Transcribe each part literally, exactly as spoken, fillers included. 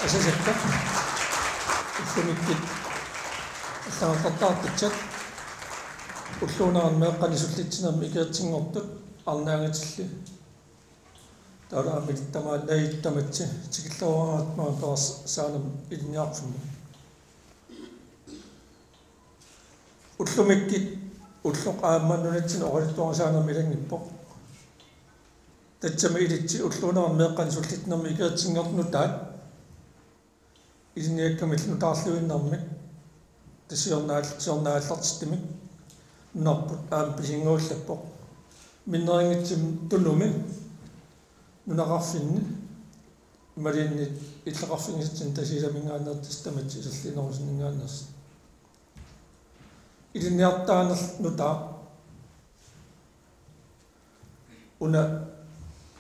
Asasakka. Ullumikkut allagartartaartussat ulluunerani meeqqanik sullitsinermik ikiortinngortut arnaagatilli. Taavalu aamma tamaat najit tamatsi tikilluaraangat maanga perorsaanermut ilinniarfimmi. Ullumikkut ulloq aamma nunatsinni oqaluttuarisaanermi ilannguppoq. Tassami ilitsi ulluunerani meeqqanik sullitsinermik ikiortinngortut nutaat ilinniakkamillu nutaarluinnarmik tassa siornaal-, siornaallartittumik nunarput aamma pisinnguullappoq. Minnerunngitsumik Tunumi nunaqarfinni imaluunniit illoqarfigisatsinni Tasiilaminngaanneersoq tassa tamatsi isorliunerusunninngaanneersoq. Ilinniartitaanerlu nutaaq una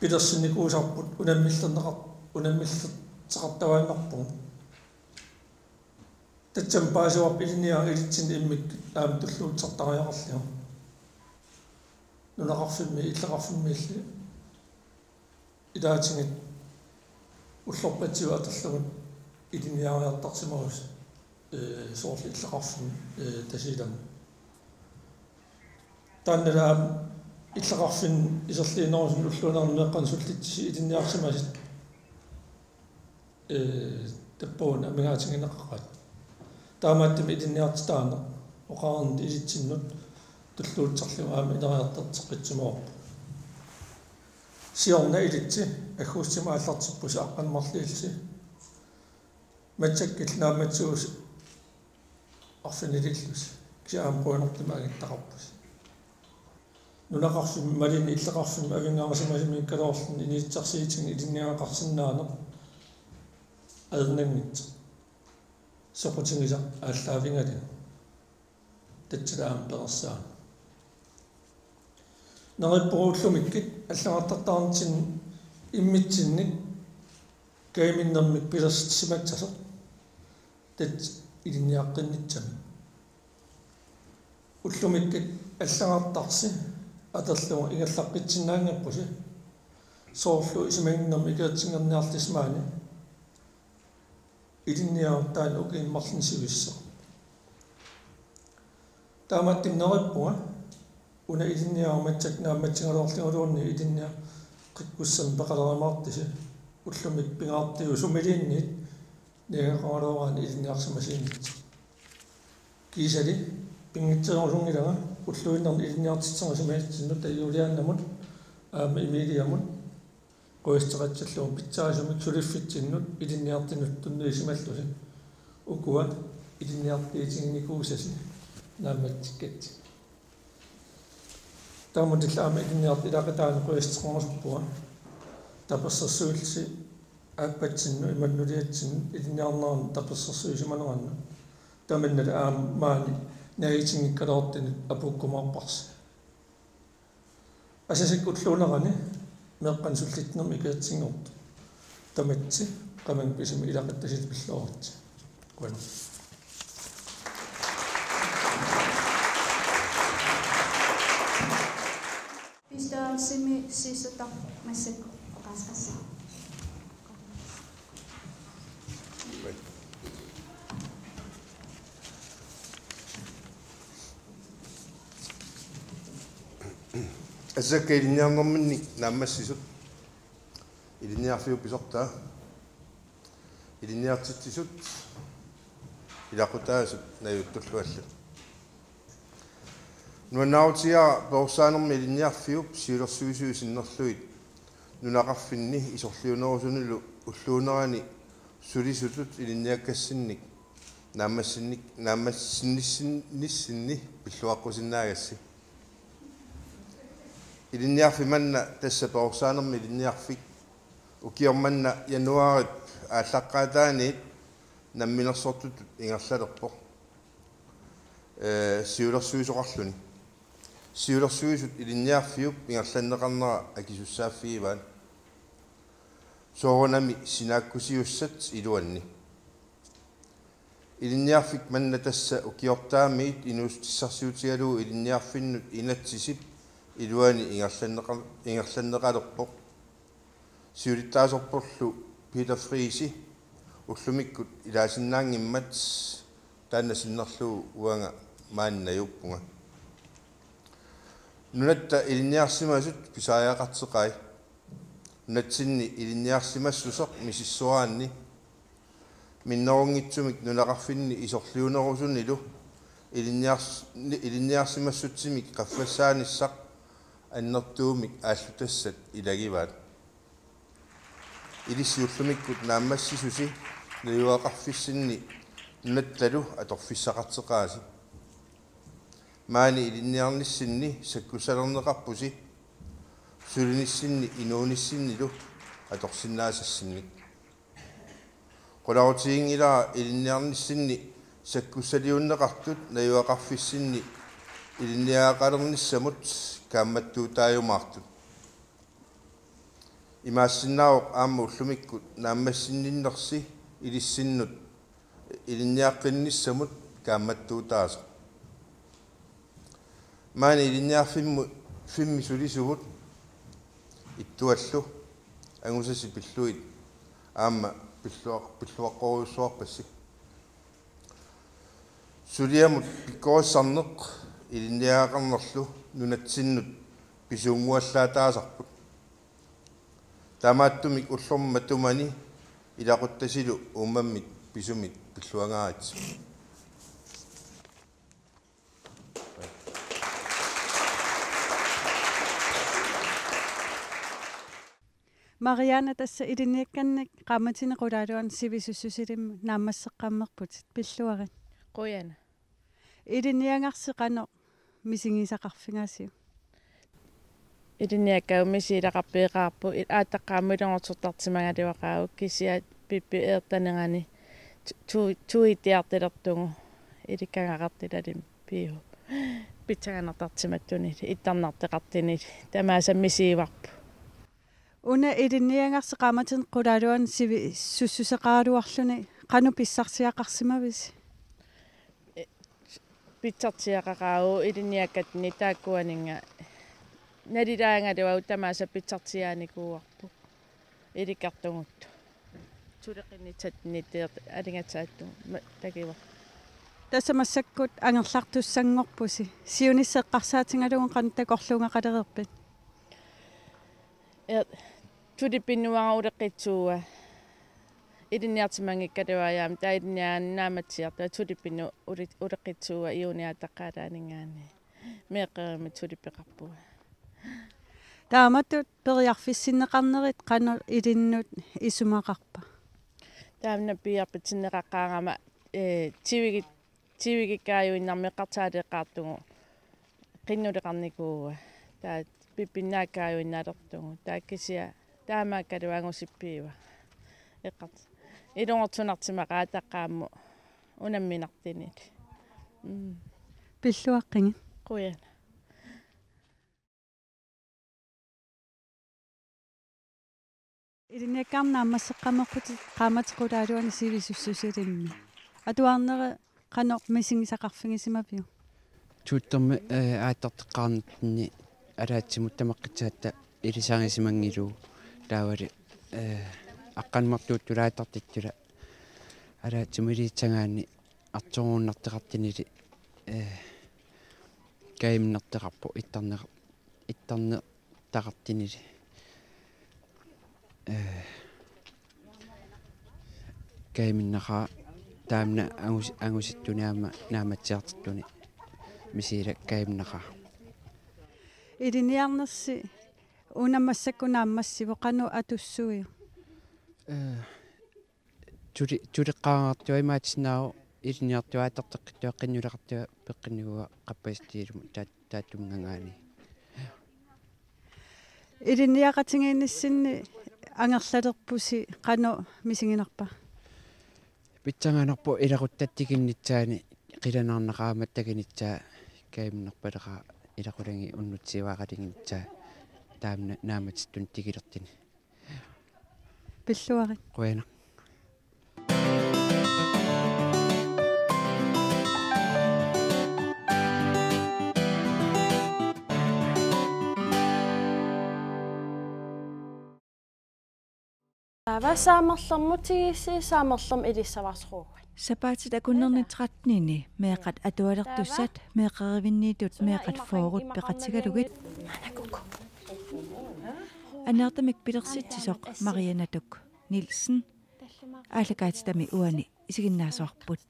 pilersinnikuusarput unammillerneqar-, unammillerteqartuaannarpugut. Tassami paasivarput ilinniagaq ilitsinni immikkut aamma tulluutsisartariaqarlugu. Nunaqarfimmi illoqarfimmiilli ilaatigut ullorpassuit atorlugit ilinniariartarsimavugut, ee, soorlu illoqarfimmi, ee, Tasiilami. Taannalu aamma illoqarfinni isorliunerusunut ulluunerani meeqqanik sullitsisut ilinniarsimasut, ee, tappavunga amigaatigineqaqaat. Taamaattumik ilinniartitaaneq oqarnitta ilitsinnut tulluutsisarlugu aamma ineriartorteqqissimavarput. Siorna ilitsi aggustimi aallartippusi aqqaneq-marluk ilitsi. Massakkut naammassigusi arfiniliullusi. Kisianni aamma qujanartumik anguttaqarpusi. Nunaqarfimmi imaluunniit illoqarfimmi avinngarusimasumikkaluarluni inuussutissarsiutigut ilinniagaqarsinnaaneq ajornanngitsoq. Soqutigisaq aallaavigalugu. Tassali aamma perorsaaneq. Neriuppunga ullumikkut allagartartaarnitsinni immitsinnut kajuminnermik pilersitsisimassasoq tassa ilinniaqqinnissami. Ullumikkut allagartarsi atorlugu ingerlaqqissinnaanngippusi soorlu isumaginninnermik ikiortinngorniarlusi maani ilinniagaq taanna ukiut marluk sivissoq. Taamaattumik neriuppunga una ilinniagaq massakkut naammassigaluarluguluunniit ilinniaqqikkussamik peqalerumaartusi ullumikkut pingaartigut sumiluunniit niagaqaraluaraanni ilinniarsimasuunitsi. Kiisami pinngitsoorsuunngilanga ulluinnarni ilinniartitserusimasatsinnut taava Juliannamut aamma Emiliamut qujassutissaqassallugu pitsaasumik suliffitsinnut ilinniartunut tunniusimallusi. Ukua ilinniartuutiginikuusasi naammassikkatsigit. Taamaattumillu aamma ilinniartut ilaqutaanik qujassutissaqarusuppunga. Tapersersuillusi aappatsinnut imaluunniit nuliatsinnut ilinniarnerannut tapersersuisimanerannut. Tamannalu aamma maani najutinngikkaluartunut apuukkumaarparsi. Asasakka ulluunerani meeqqanik sullitsinermik ikiortinngortut tamassi qamani pisumik ilaquttasunik pilluaritsi. Qujanaq. Bestyrelsimi siussuttarfik massakkut oqaaseqassaaq. Asasakka ilinniarnerminnik naammassisut: ilinniarfiup pisortaa, ilinniartitsisut, ilaqutaasut najuuttullu allat. Nuannaarutigaara perorsaanermi ilinniarfiup siulersuisut sinnerlugit nunaqarfinni isorliunerusunilu ulluunerani sulisutut ilinniakkassinnik naammassinnik, naammassinnissinni pilluaqqusinnaagassi. Ilinniarfik manna, tassa perorsaanermi ilinniarfik, ukioq manna januaarip aallaqqaataaniit namminersortutut ingerlalerpoq, ee, siulersuisoqarluni. Siulersuisut ilinniarfiup ingerlanneqarnera akisussaaffigivaat, soorunami sinaakkusiussat iluanni. Ilinniarfik manna, tassa ukiortaamiit inuussutissarsiutigalugu ilinniarfinnut inatsisip iluani ingerlanneqa-, ingerlanneqalerpoq. Siulittaasorpullu Peter Friisi Ullumikkut ilaasinnaanngimmat taanna sinnerlugu uanga maani najuuppunga. Nunatta ilinniarsimasut pisariaqarteqai. Nunatsinni ilinniarsimassuseq misissoraanni minnerunngitsumik nunaqarfinni isorliunerusunilu ilinniars-, ilinniarsimassutsimik qaffassaanissaq annertuumik aallutassat ilagivaat. Ilissi ullumikkut naammassisusi najugaqarfissinni nunattalu atorfissaqarteqaasi. Maani ilinniarnissinni sakkussalerneqarpusi, sulinissinni inuunissinnilu atorsinnaasassinnik. Qularutiginngilara ilinniarnissinni sakkussaliunneqartut najugaqarfissinni ilinniagaqalernissamut kaammattuutaajumaartut. Imaassinnaavoq aamma ullumikkut naammassinninnersi ilissinnut ilinniaqqinnissamut kaammattuutaasoq. Maani ilinniarfimmi, -fimmi sulisuvut Ittuallu angusasi pillugit aamma pilluaq-, pilluaqqorujussuarpassi. Suliamut pikkorissarneq ilinniagaqarnerlu nunatsinnut pisuunnguallaataasarput. Taamaattumik ullormi matumani ilaquttasilu uummammit pisumit pilluangaaritsi. Marianne, tassa ilinniakkannik qaammatini qulaaluani sivisussusilimmik naammasseqqammerputit, pilluarit. Qujanaq. Ilinniagarsi qanoq misigisaqarfigaassiuk? Ilinniakkagut misigileqarpiaqaarput, il-, aallaqqaammut ilungersortarsimagaluaqaagut, kisianni Pippi eertanerani tu-, tu-, tuiittiartulertugu ilikkagaqartulalimpiu. Pissanganartarsimattunili, ittarnartoqartunili, tamaasa misigivarput. Una ilinniagarsi qaammatini qulaaluani sivisussuseqaraluarluni qanoq pissarsiaqarsimavisi? Pissarsiaqaqaagut ilinniakkatsinnit taakkuaninnga nalilaagaluagut, tamaasa pissarsiaanikuuarput ilikkartugut. Suleqqinnissatsinniittiit alingasaattut ma-, takuarput. Tassa massakkut angerlartussanngorpusi. Siunissaq eqqarsaatigalugu qanoq takorluugaqalereerpit? Ee, tulipinnuara uleqqitsuua. Ilinniarsimanngikkaluarami, taava ilinniagaq naammassiartoq, tulipinnuara ule-, uleqqitsuua iuniataqqaalaaninngaanniit. Meeqqerivimmi tulipeqarpunga. Taamatut periarfissinneqarnerit qanoq ilinnut isumaqarpa? Taanna piiarpitsinneqaqqaarama, ee, tivigi-, tivigikaajuinnarmik eqqarsaaleqqaartugut qinnuleqarnikuua. Taava Pippinnaakkaaju innalertugut. Taava kisianni taamaakkaluarlugu sippiiva. Eqqart-, ilungersunarsimaqaat aallaqqaammut unamminartunili. Mm. Pilluaqqigit. Qujanaq. Ilinniakkaarneq naammasseqqammerputit qaammatini qulaaluani sivisussusilimmi. Atuarneri qanoq misigisaqarfigisimaviuk? Tuuttormi, ee, aallarteqqaarnitsinni alaatsimut tamaqqitsaata ilisarisimanngilagut taavali, ee, aqqaneq-marluuttut aallartittullu alaatsimut ilissagaanni artoruunnartoqartunili, ee, kajuminnartoqarpoq ittarneq-, ittarnertaqartunili. Ee, kajuminnaqaaq taamna angus-, angusittuni aamma naammassiartortuni misigilakka kajuminnaqaaq. Ilinniarnersi una massakkut naammassivoq, qanoq atussuiuk? Ee, tuli-, tuleqqaartuartugut imaassinnaavoq ilinniartugut aallarteqqittugut qinnuleqartugut peqqinnikuugut qappasissutigilummut taa-, taattuminngaanniit. Ilinniaqatigiinnissinni angerlalerpusi qanoq misiginarpa? Pissanganarpoq ilaquttat tikinnissaanni qilanaarnaqaaq aamma takunissaa kajuminnarpalaqaaq ilaqutangit unnussiuaaqatiginissaa taamna naammassittunik tikilertunik. Pilluarit. Qujanaq. Ava saamerlermut tigissi saamerlermut ilissavarsuugut. Sapaatip akunnerni tretten-ini meeqqat atualertussat meeqqerivinniittut meeqqat fyrret peqatigalugit. Aneertamik pilersitsisoq Maria Natuk Nielsen aallakaatitami uani isiginnaasuarput.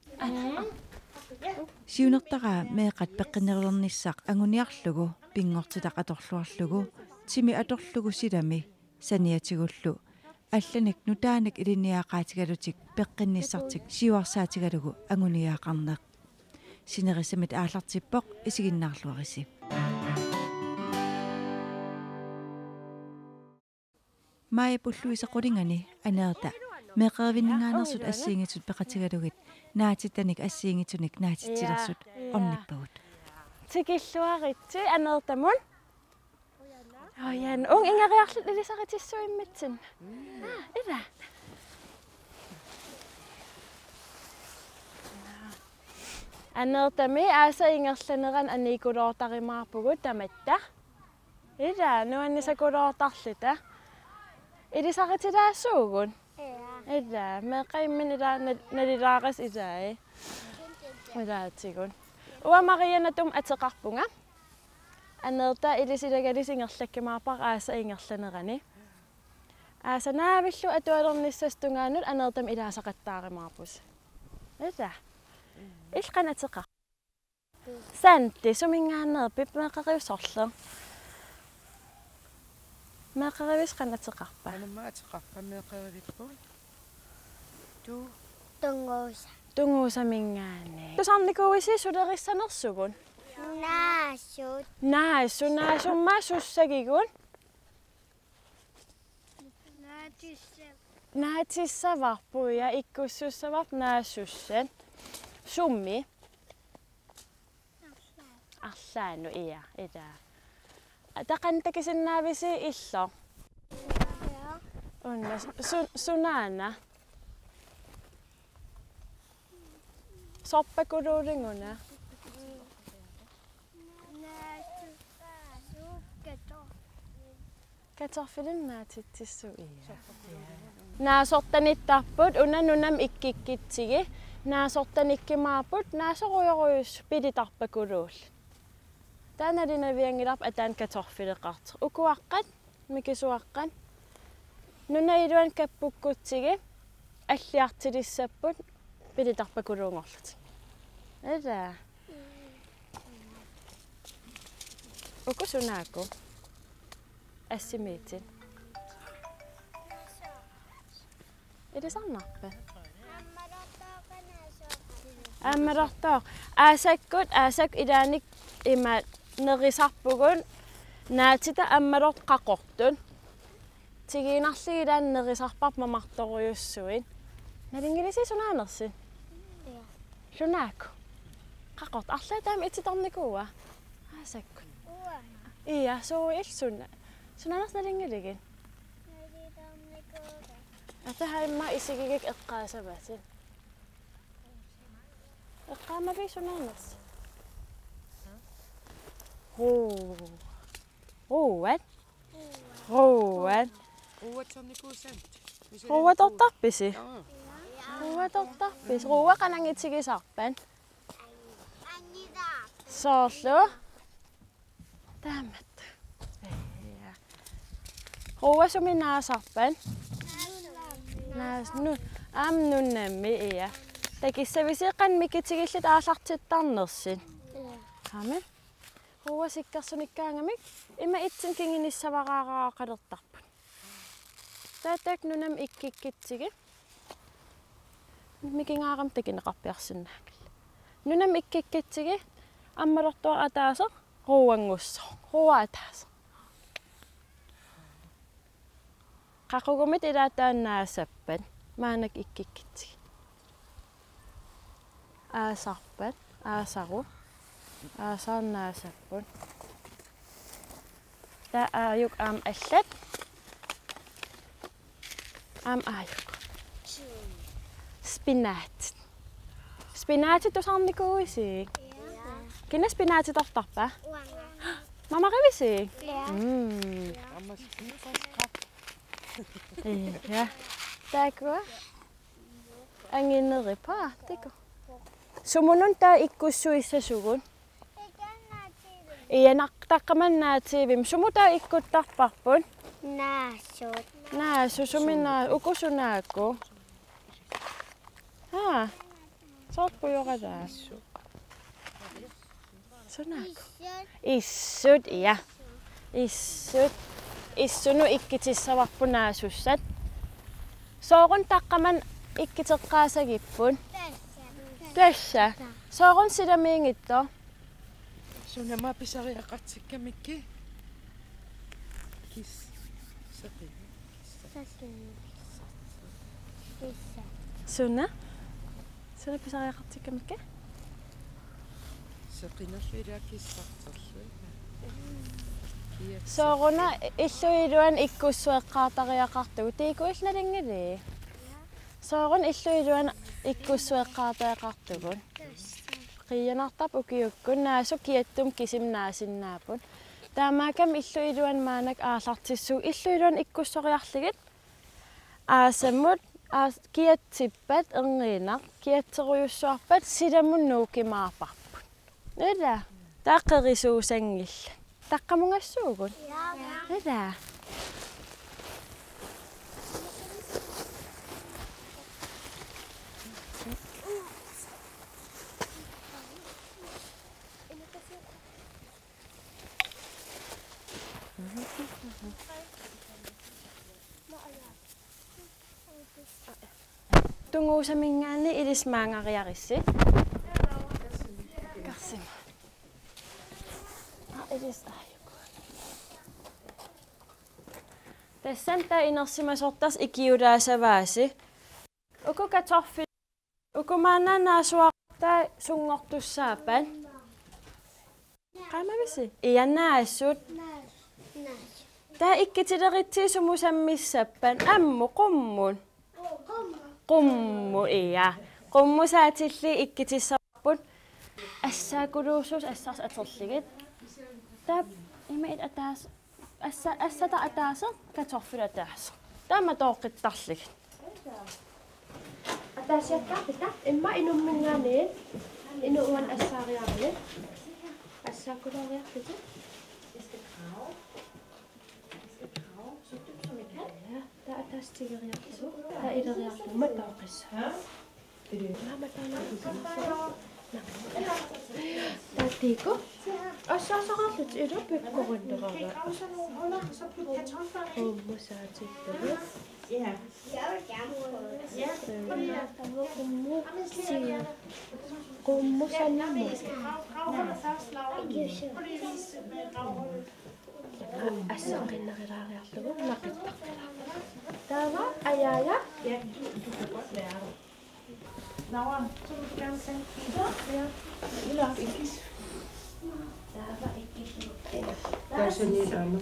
Siunertaraa meeqqat peqqinnerulernissaq anguniarlugu pinngortitaq atorluarlugu timi atorlugu silami saniatigullu allanik nutaanik ilinniagaqaatigalutik peqqinnissartik siuarsaatigalugu anguniagaqarneq. Sinerissamit aallartippoq, isiginnaarluarisi. Maajip ulluisa qulingani Aneerta meeqqerivinninngaanneersut assigiinngitsut peqatigalugit naatittanik assigiinngitsunik naatitsilersut ornippagut. Tikilluaritsi Aneertamut. Ojan, uunga ingeriarlutit ilisaritissuimmatsinni. Ila. Aneertami aasap ingerlanerani aniikkuloortarumaarpugut tamatta. Ila, nuannisakuloortarluta. Ilisaritilaassuugut? Ila, meeqqat imminnut ila nal-, nalilaarisi ilai. Ilaatigut. Uanga Maria Natumik ateqarpunga. Aneerta ilissi ilagalisi ingerlakkumaarpara aasap ingerlanerani. Aasap naavillu atualernissatta tungaanut Aneertamik ilaasaqattaarumaarpusi. Ila. Illit qanoq ateqarpit? Santi, suminngaanneerpit, meeqqerivissi sorleq? Meeqqerivissi qanoq ateqarpa? Qanumma ateqarpa meeqqerivipput? Tu. Tunguusa. Tunguusaminngaanniit. Tusarnikuuisi sulerissanersugut? Naasut. Naasut, naasummaa sussagigut? Naatissa-. Naatissavarput ja ikkussussavarput naassussat. Sumi? Arlaannut, ia, ila. Taava qanoq takusinnaavisi illoq? Una, su-, sunaana? Sorpakuluulluni una? Kartoffelit naatitsissut, ia. Naasortanittarput, una nunamut ikkukkutsigit, naasortanikkumaarput, naasorujorujussut pilitarpakuluullutik. Taava nalunaavianngilarput ataanut kartoffeleqartoq. Ukuaqqat, mikisuaqqat. Nunap iluani kappukkutsigit, alliartulissapput, pilitarpakuluunngorlutik. Ila. Uku sunaakku? Assimiitsit. Ilisarnarpat? Aammalortooq. Aasakkut, aasakkut ilaanni ima nerisarpugut naatitat aammalortut qaqortut. Tiguinnarlugit ilaanni nerisarparput mamartorujussuit. Nalunngilisi sunaanersi? Ia. Sunaakku? Qaqortoq arlaat taama ititarnikuua. Aasakkut. Uanga. Ia, suu illit suna-. Sunaanersi nalunngilugit? Nalitarnikuuga. Ata haimma isigigik eqqaasavatit. Eqqaamavigit sunaanersi? Ruu. Ruuat? Ruuat. Ruuatornikuusanit. Ruuatortarpisi? Aa. Ruuatortarpisi? Ruuat qanoq itigisarpat? Soorlu? Taamatut. Ia. Ruuat sumi naasarpat? Naas-, nu-, aamma nunami, ia. Takussavisi qanoq mikutigillutit aallartittarnersut? Amen. Ruuat sikkersunikkaangamik ima ittunik kingunissavaraaraqalertarput. Taava taakku nunamut ikkukkutsigit. Mikigaangama takuneqarpiarsinnaanngillat. Nunamut ikkukkutsigit aammalortoq ataaseq ruuanngussooq. Ruuat ataaseq. Qaqugumiit ilaat taanna naasappat. Maannakkut ikkukkutsigit. Aasarpat, aasaru, aasaru naasapput. Taava aajuku aamma allat. Aamma aajuku. Spinat. Spinat tusarnikuuisi? Kina spinatitortarpa? Mamarivisi? Mm. Ia. Taakkua? Angineripaa, tiko. Sumunut taava ikkussuissasugut? Ianaq taqqamani naatsivimmi. Sumut taava ikkuttarparput? Naasut. Naasut, sumi naa-, uku sunaakku? Haa. Soorlu pujorataa. Sunaakku? Issut. Issut, ja. Issut. Issunut ikkutissavarput naasussat. Soorunami taqqamani ikkuteqqaassagipput? Tassa. Soorunami silamiinngitsoq? Suna aamma pisariaqartikkamikkit? Kis-, saqi-. Saqi-. Kissa. Suna? Suna pisariaqartikkamikkit? Seqinerlu ilaa kissarterlu. Kiat. Soorunami illup iluani ikkussueqqaartariaqartugut. Tiiku illit nalinginnaavit? Soorunami illup iluani ikkussueqqaartariaqartugut. Qiianartarpoq ukiukkut, naasut kiattumi kisimi naasinnaapput. Taamaakkami illup iluani maannakkut aallartissuugut, illup iluani ikkussoriarlugit. Aasamut, aas-, kiatsippat erniinnaq, kiatserujussuarpat silamut nuukkumaarparput. Ilaa, taava qerisuusanngillat. Taqqamungassuugut? Ilaa. Tunguusaminngaanniit ilissi maanngaariaritsi. Karsima. Aa, ilissi aajuku. Tassani taava inersimasortarsi ikiulaassavaasi. Uku kartoffel-, uku maanna naasuartaat sunngortussaappat. Qaamavisi? Ia naasut. Taava ikkutileritsi sumut sammissappat? Ammut, qummut. Qummut, ia. Qummut saatillugit ikkutissavarput. Assaakuluussuusut assaat atorlugit. Taava ima et ataas-, assa-, assata ataaseq, kartoffel ataaseq. Taava matooqqittarlugit. Ataasiakkaarpita, immaqa inumminngaanniit, inuk uani assaariarluni. Assaakuluuriarlutit. Ja, taava ataaseq tigoriarlugu. Taava ileriarlugu matooqqissaaq. Taava matooqqissaaq. Taava tiiku. Assaasaqarlutit ilaa pikkorinnerara. Qummut saatittugut. Qummut sanimut. Asseqqinnarilaariarlugu naqittarpilaarlugu. Taava ajaja. Taava ikkis. Taava ikkis. Tassani aamma.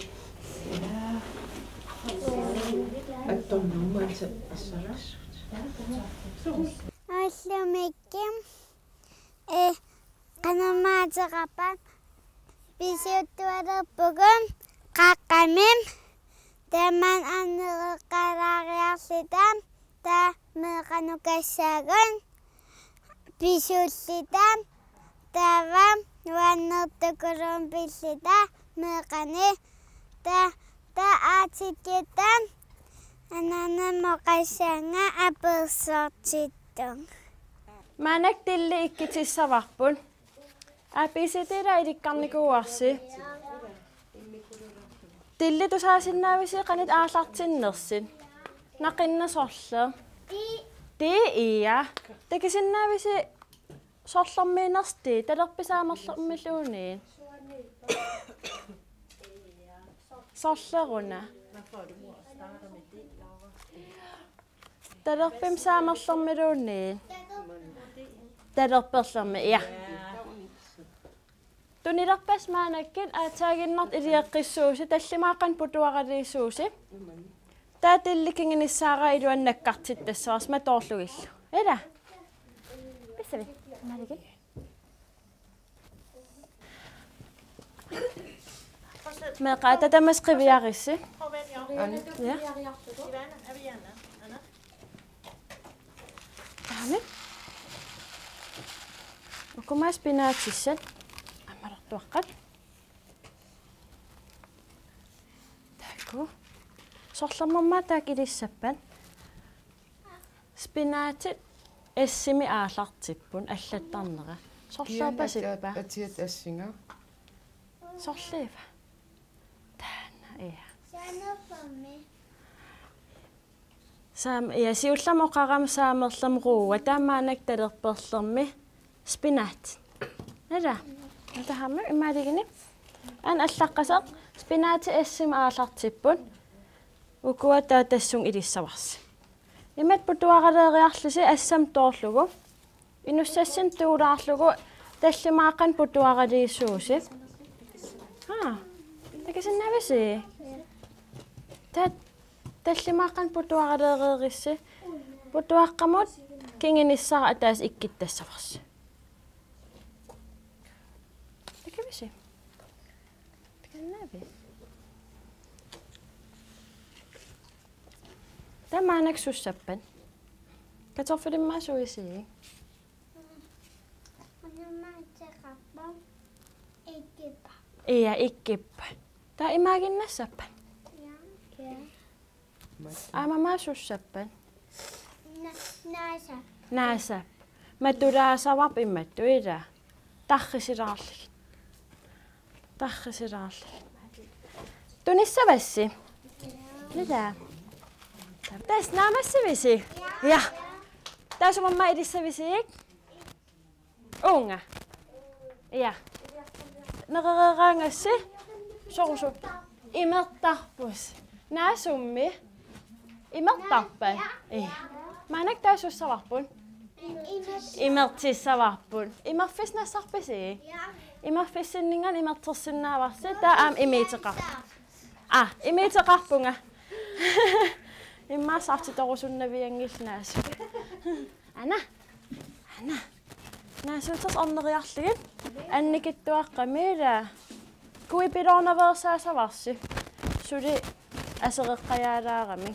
Attorluummat assarissut. Ullumikki. Ee, qanormaateqarpa, pisuuttualerpugut qaqqami, tamanna annereqqalaariarluta, taava meeqqanut kassaagut, pisulluta, taava nuannertukulummut pilluta, meeqqani, taava, taava aatikkitta, ananamut qassaanga apersortittunga. Maannakkut dilli ikkutissavarput. A B C D-ila ilikkarnikuuarsi. Dilli tusaasinnaavisi qanoq aallartinnersi? Naqinnaq sorleq. D, ia. Takusinnaavisi sorlermiinersi D, talerpimmik saamerlermiluunniit? Sorleruna. Talerpimmik saamerlermiluunniit? Talerperlermik, ia. Tunilerpassi maannakkut aatsaaginnartut iliuuseqqiissuusi, tallimaat qanoq putuaraliissuusi. Taava dilli kingunissaara iluani nakkartittassavarsi matoorlugillu. Ilaa? Pissavit? Malikin? Meeqqat tamassi qiviarissi. Ja. Uku aamma spinaatissat. Aamma alartuaqqat. Taakku. Sorlermut aamma taakku ilissappat. Spinaatit S-imik aallartipput allattarnera. Sorleerpasippa? Kianna atiat assinga. Sorliiva. Taanna, ja. Saam-, ja, siullermik oqarama saamerlermik ruua, taava maannakkut talerperlermi spinaatit. Nala. Nala aamma imaaligini. Aana allaqqasoq spinaatit S-imik aallartipput. Ukua taava tassunga ilissavarsi. Imatut putuaraleeriarlusi assammik toorlugu. Inussassinnik tuulaarlugu tallimaaqqanik putuaraliissuusi. Haa. Takusinnaavisi? Taava tallimaaqqanik putuaraleereerissi. Putuaqqamut kingunissara ataaseq ikkuttassavarsi. Takuvisi? Takusinnaavi? Taava maannakkut sussappat? Kartoffelit aamma suusii? Ikkuppat. Ja, ikkuppat. Taava imaaginnassappat? Ja. Aamma aamma sussappat? Na-, naasap. Naasap. Matulaasavarput imatut, ilaa. Tarrisilaarlugit. Tarrisilaarlugit. Tunissavassi? Ilaa. Tassa naammassivisi? Ja. Taava sumi aamma ilissavisiuk? Uunga. Ja. Nerereeraangassi. Sorusu. Imertarpusi. Naasummi. Imertarpat? Ja. Maannakkut taava sussavarput? Imertissavarput. Imerfissaq nassarpisi? Ja. Imerfissinninngaanniit imertersinnaavarsi. Taava aamma imiiteqar-. Aa, imiiteqarpunga. Immaqa saartitorusunnavianngillat naasut. Aana. Aana. Naasuutersut orneriarlugit. Annikitsuaqqamik ilaa. Kuipiloornaveersaassavarsi. Suli asereqqajaalaarami.